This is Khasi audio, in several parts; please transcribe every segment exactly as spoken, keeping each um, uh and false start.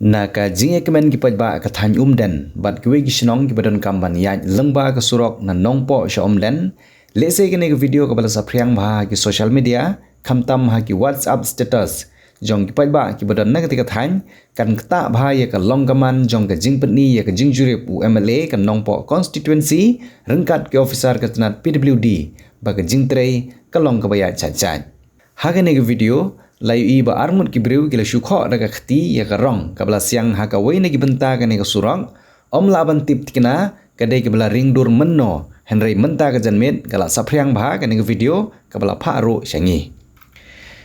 Na ka jingïakmen ki paidbah ka thaiñ Umden bad kiwei ki shnong kiba donkam ban ïaid lyngba ka surok na Nongpoh sha Umden, lehse kane ka video kaba la saphriang bha ha ki social media, khamtam ha ki WhatsApp status jong ki paidbah kiba don na katei ka thaiñ, kan ktah bha ïa ka long ka man jong ka jingpyni ïa ka jingjurip u M L A ka Nongpoh constituency ryngkat ki officer ka tnat P W D, ba ka jingtrei ka long kaba ïaid shait shait. Ha kane ka video la ïohi ba arngut ki briew ki la shu khoh da ka kti ïa ka rong kaba la siang ha kawei na ki bynta kane ka surok. Ym lah ban tip tikna ka dei kaba la ring dur mynno, hynrei mynta ka janmiet ka la saphriang bha kane ka video kaba la phah ruh sha ngi.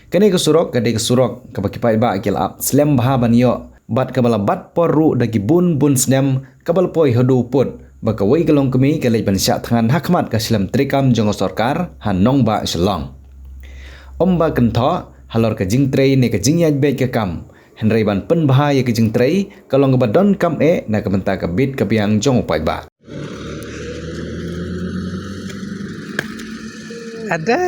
Kane ka surok ka dei ka surok kaba ki paidbah ki la ap slem bha ban ïoh bad kaba la bat por ruh da ki bun bun snem, kaba la poi haduh pud ba kawei ka longkmie ka leit ban shah thngan ha khmat ka shlem treikam jong ka sorkar ha nongbah Shillong. Ym ba kynthoh halor ka jingtrei ne ka jingïaid beit ka kam, hynrei ban pynbha ïa ka jingtrei ka long kaba donkam eh na ka bynta ka bit ka biang jong u paidbah. Ada.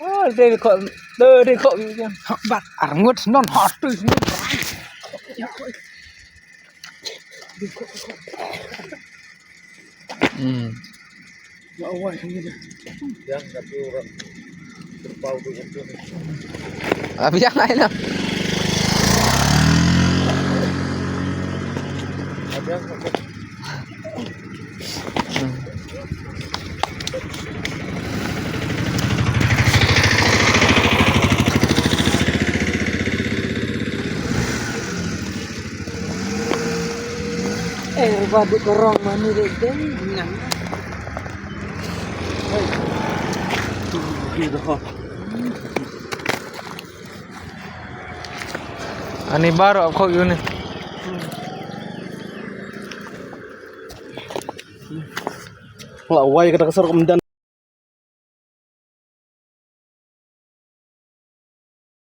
Oh, dei ko, dei ko. Bat arngut non hot tu. Hmm. Abiang ai na. Eh, ba du korong mani de dei nang. Hei. Tu, tu, tu. Ani baru aku yuni. La wai kata kasar kemudian.